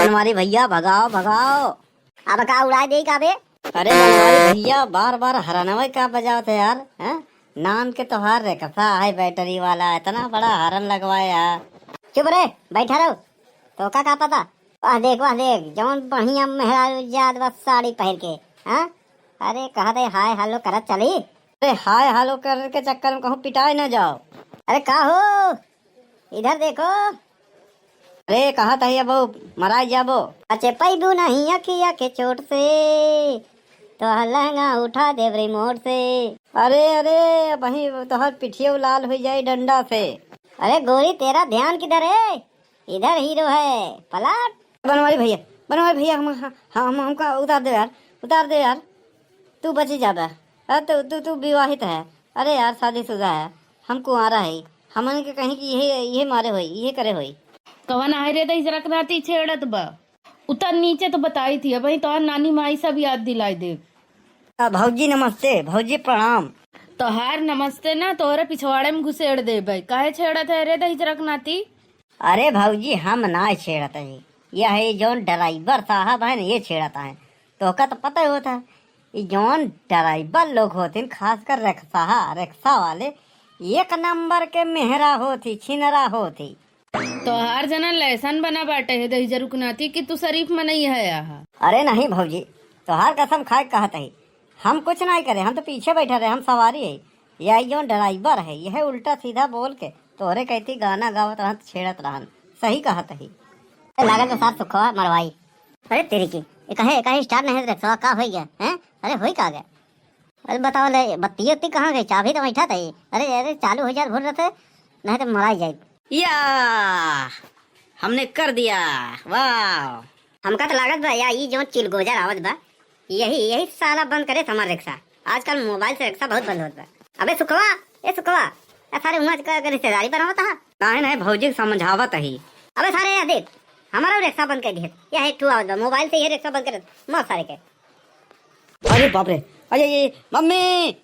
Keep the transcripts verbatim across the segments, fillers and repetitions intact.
बनवारी भैया, भगाओ, भगाओ। अब का उड़ाए देई का बे? अरे बनवारी भैया, बार बार हरनवे का बजावत है यार, हैं? नाम के तोहार रिक्शा है बैटरी वाला, इतना बड़ा हरन लगवाया। चुप रे, बैठा रहो। तो का, का पता? वाह देख, वाह देख, जौन बढ़िया मेहरारू जात बा साड़ी पहिर के, हाँ? अरे कहत है हाय हेलो करत चली। अरे हाय हेलो करे के चक्कर में कहूँ पिटाए न जाओ। अरे का हो, इधर देखो। अरे कहत है अब मराई जाबो। बचे पैबू नहीं अखिया के चोट से, तो लहंगा उठा देब रिमोट से। अरे अरे, अबहीं तोहर पिठियो लाल हो जाई डंडा से। अरे गोरी, तेरा ध्यान किधर है? इधर हीरो है, पलट। बनवारी भैया, बनवारी भैया, हम, हम, हम, हमका उतार दे यार, उतार दे यार, तू बची जाबा। अरे तू, तू, तू विवाहित है, अरे यार शादीशुदा है, हम कुंवारा है, हमन के कहीं कि यही, यही मारे होई, यही करे होई। कवन आहे रे दहिजरक नाती छेड़त बा? उतर नीचे तो बताई थी, अबहीं तोहर नानी माई सब याद दिलाई देब। आ, भौजी नमस्ते, भौजी प्रणाम। तोहार नमस्ते ना, तोहरे पिछवाड़े में घुसेड़ देबे। काहे छेड़त है रे दहिजरक नाती? अरे भौजी, हम ना छेड़त है, यह है जौन ड्राइवर साहब है ना, ये छेड़त है। तोहका तो पता ही होता है, ये जौन ड्राइवर लोग होते हैं, खासकर रिक्शा, रिक्शा वाले, एक नंबर के मेहरा होती, छिनरा होती। तोहार जना लैसन बना बाटे है दहिजरुक नाती कि तू शरीफ मनई है आहा। अरे नहीं भौजी, तोहार कसम खाए कहत है, हम कुछ नहीं करे, हम तो पीछे बैठे रहे, हम सवारी है। यही जौन ड्राइवर है, यह उल्टा सीधा बोल के तोहरे कहती गाना गावत रहन, छेड़त रहन। सही कहत है। ए, लागत बा सार सुखवा मरवाई। अरे तेरी की, ये कहे, कहे स्टार्ट नहीं रिक्शा, का होई गया, हैं? अरे होई का गया? अरे बताओ ले, बत्ती उत्ती कहाँ गई? चाबी तो बैठा था ये। अरे, अरे, चालू हो जाए भूल रहते, नहीं तो मराई जाए। या, हमने कर दिया, वाह। हमका तो लागत बा या ई जौन चिलगोजर आवत बा, यही, यही साला बंद करे हमार रिक्शा। आजकल मोबाइल से रिक्शा बहुत बंद होत बा। अबे सुखवा, ए सुखवा, ए सारे हुआं का, का रिश्तेदारी बनावत हा? नाहीं, नाहीं, भौजी के समझावत ही। अबे सारे या देख, हमारा रिक्शा बंद कर दिए। या एक ठू आवत बा, मोबाइल से ये रिक्शा बंद कर, मार सारे के। अरे बाप रे, अरे ये मम्मी,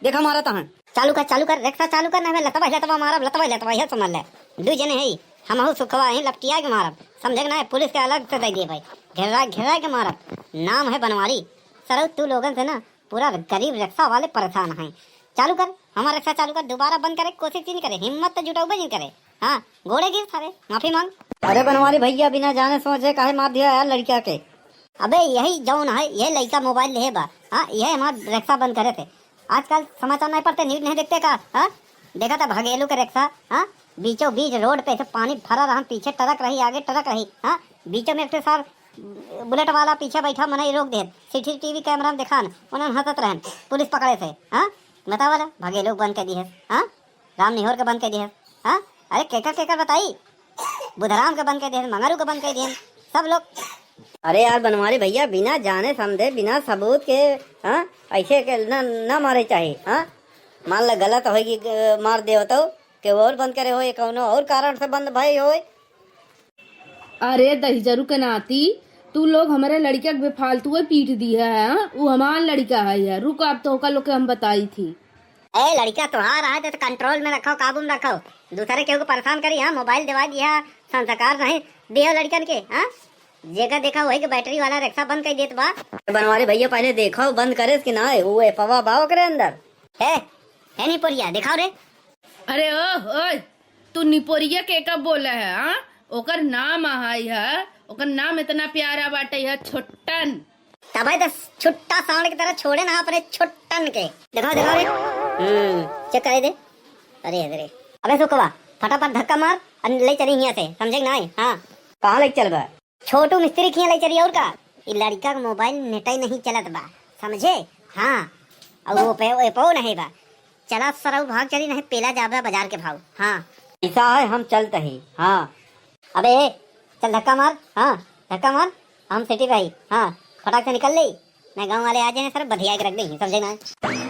देखा मारा तहाँ। चालू कर, चालू कर, रिक्शा चालू कर, ना लतवा, लतवा मारब, लतवा, लतवा, यह समझ ले। दू जने है, हमहू सुखवा है, लपटिया के मारब, समझे के ना है, पुलिस के अलग से दे दिए भाई, घेरा, घेरा के मारब। नाम है बनवारी। सरऊ तू लोगन से ना पूरा गरीब रिक्शा वाले परेशान हैं। चालू कर, हमार रिक्शा चालू कर, दोबारा बंद करे के कोशिश ही नहीं करे, हिम्मत तो जुटाऊ नहीं करे। हाँ, गोड़े गिर सारे, माफी मांग। अरे बनवारी भैया, बिना जाने सोचे काहे मार दिया यार लड़किया के? अबे यही जौन है, यह लड़का मोबाइल ले बा। हाँ, यह हमार रिक्शा बंद करे थे। आजकल समाचार नहीं पढ़ते, न्यूज नहीं देखते का? हाँ, देखा था भगेलू के रिक्शा। हाँ, बीचों बीच रोड पे से पानी भरा रहा, पीछे ट्रक रही, आगे ट्रक रही। हाँ, बीचों में एक ठे सार बुलेट वाला पीछे बैठा मनई रोक देत, सीसीटीवी कैमरा में देखान, उन्हन हंसत रहन, पुलिस पकड़े से। हाँ, बतावा ला, भगेलू बंद कर दिए। हाँ, राम निहोर के बंद कर दिए। हाँ, अरे केकर केकर बताई, बुधराम के बंद कर दिए, मंगरू के बंद कर दिए, सब लोग। अरे यार बनवारी भैया, बिना जाने समझे, बिना सबूत के, हाँ, ऐसे के ना, ना मारे चाही। हाँ, मान ला गलत होई कि, अ, मार देव तो के और बंद करे होई, कौनो और कारण से बंद भई होई। अरे दहिजरू के नाती, तू लोग हमरे लड़िका के बेफालतुए पीट दिहे है, हाँ? उ हमार लड़िका है, है। रुक, अब तोहका लोग के हम बताई थी। ए, लड़िका तोहार है तो कंट्रोल में रखो, काबू में रखो। दूसरे केहू को परेशान करी, हाँ? मोबाइल देवा दिया, संस्कार नहीं दियो लड़िकन के, हाँ? जेकर देखा वही के बैटरी वाला रिक्शा बंद कर देत बा। बनवारी भैया पहले देखो बंद करे कि ना, वो एपवा बा ओकरे अंदर। हे, हे निपोरिया, दिखाओ रे। अरे ओ, ओए, तू निपोरिया के का बोले है, हाँ? ओकर नाम अहाई है, ओकर नाम इतना प्यारा बाटे है, छोटन। तबे तो छुट्टा सांड की तरह छोड़े ना अपने छोटन के। दिखाओ, दिखाओ रे। हम्म, चेक करे दे। अरे, अरे। अबे सुकवा, फटाफट धक्का मार और ले चली हियां से, समझे कि नहीं? हाँ। कहाँ ले चलबा? छोटू मिस्त्री किहाँ ले चली और का? ई लड़िका के मोबाइल नेटई नहीं चलत बा, समझे? हाँ, और वो पे, वो पे नहीं बा। चला सरऊ भाग चली, नहीं पेला जाबा बाजार के भाव। हाँ। ऐसा है, हम चलते ही। हाँ। अबे, चल धक्का मार। हाँ, धक्का मार, हम सिटी पे ही। हाँ, फटाक से निकल ले, नहीं गाँव वाले आ जाए सर, बधिया के रख दे, समझे ना?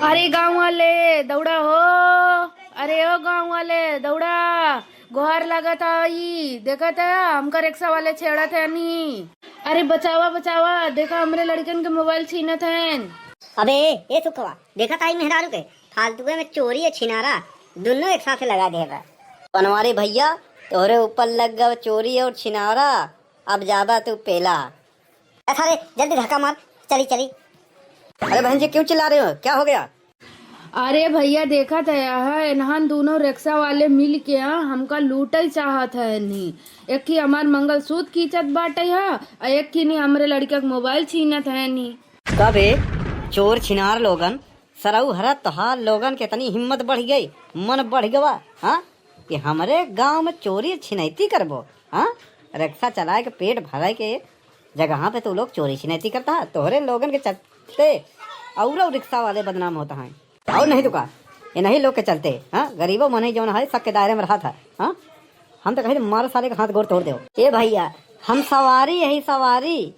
अरे गाँव वाले, दौड़ा हो। अरे ओ गाँव वाले, दौड़ा। गोहार लागत आई, देखत है, हमका रिक्शा वाले छेड़त है नी। अरे बचावा, बचावा, देखा हमरे लड़कन के मोबाइल छीनत हैं। अबे, ए सुखवा, देखत आई मेहरारू के, फालतुए में चोरी और छिनारा, दोनों एक साथ लगा दे बा। बनवारी भैया, तोहरे ऊपर लग गए चोरी और छिनारा, अब जाबा तू पेला। अरे जल्दी धक्का मार, चली चली। अरे बहन जी, क्यों चिल्ला रहे हो, क्या हो गया? अरे भइया, देखत हया, इन्हन दूनों रिक्शा वाले मिल के, हाँ, हमका लूटइ चाहत हयनी। एक ही हमार मंगलसूत्र खींचत बाटइ ह, अउर एक ही नी हमरे लड़िका क मोबाइल छीनत हयनी। का बे, चोर छिनार लोगन, सरऊ हरा तोहार लोगन के इतनी हिम्मत बढ़ि गइ, मन बढ़ि गवा, हाँ, कि हमरे गाँव में चोरी छिनैती करबो, हाँ? रिक्शा चलाए के पेट भरइ के जगहा पे तू लोग चोरी छिनैती करता है, तोहरे लोगन के चलते अउरउ रिक्शा वाले बदनाम होता हैं। अउर नहीं तो का, इन्हीं लोग के चलते, हाँ, गरीबो मनई जौन है, शक के दायरे में रहत है, हाँ। हम तो कहे, मारो सारे के हाथ गोड़ तोड़ देउ। ए भइया, हम सवारी हई, सवारी।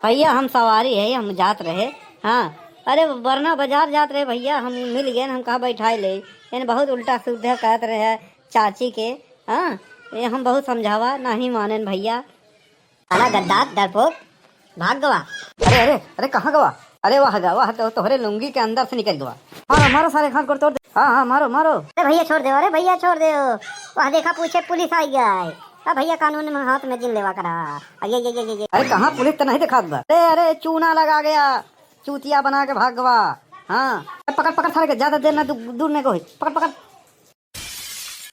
भइया, हम सवारी हई, हम जात रहे, हाँ। अरे, बरना बाजार जात रहे भइया, हम मिल गएन, हम कहा बैठाइ लेई। एन बहुत उल्टा सीधा कहत रहे चाची के, हाँ। ए, हम बहुत समझावा, नहीं मानेन भइया। साला गद्दार, डरपोक, भाग गवा। अरे, अरे, अरे, कहाँ गवा? अरे, वह गवा, वह तो तोहरे लुंगी के अंदर से निकल गवा। मारो, मारो, सारे हाथ गोड़ तोड़ दे। हाँ, हाँ, मारो, मारो। अरे भइया, छोड़ देउ, अरे भइया, छोड़ देउ। वह देखा, पूछे पुलिस आइ गइ। अब भइया, कानून में हाथ में जिन लेवा करा। अरे, ये, ये, ये, ये, ये। अरे, कहाँ पुलिस तो नहीं दिखात बा। अरे, अरे, चूना लगा गया, चूतिया बना के भाग गवा। हाँ, पकड़, पकड़ सारे के, ज्यादा देर ना, दू-, दूर नहीं कोई। पकड़, पकड़।